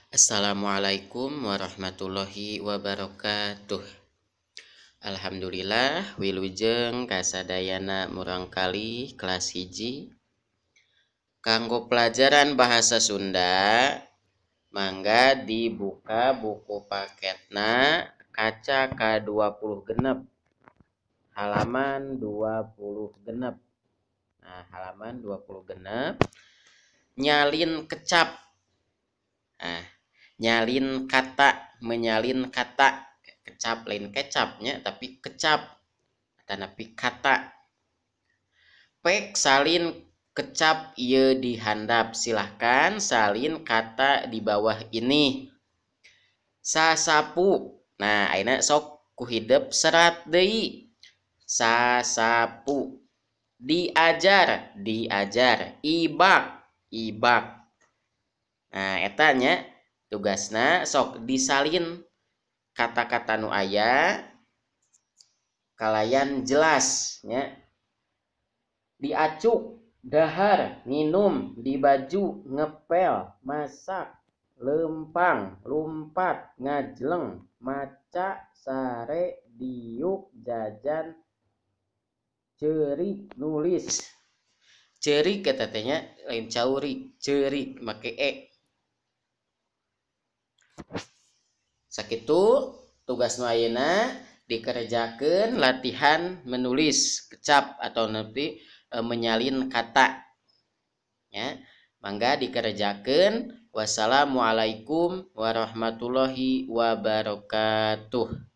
Assalamualaikum warahmatullahi wabarakatuh. Alhamdulillah wilujeng kasadayana murangkalih kelas 1 kanggo pelajaran bahasa Sunda. Mangga dibuka buku paketna kaca ka-26 halaman 26. Nah, halaman 26 nyalin kecap. Nah, nyalin kata, menyalin kata, kecap lain kecapnya tapi kecap tanapi kata. Pek salin kecap ieu dihandap, silahkan salin kata di bawah ini. Sasapu. Nah, ayeuna sok ku hidep serat deui. Sasapu. Diajar, diajar. Ibak, ibak. Nah, eta nya tugasna sok disalin kata-kata nu aya kalayan jelas nya. Diacuk, dahar, minum, dibaju, ngepel, masak, lempang, lumpat, ngajleng, maca, sare, diuk, jajan, ceurik, nulis. Ceurik eta teh nya lain caurik, ceurik make e. Sakitu tugas nu ayeuna dikerjakeun latihan menulis kecap atau nanti menyalin kata ya. Mangga dikerjakeun. Wassalamualaikum warahmatullahi wabarakatuh.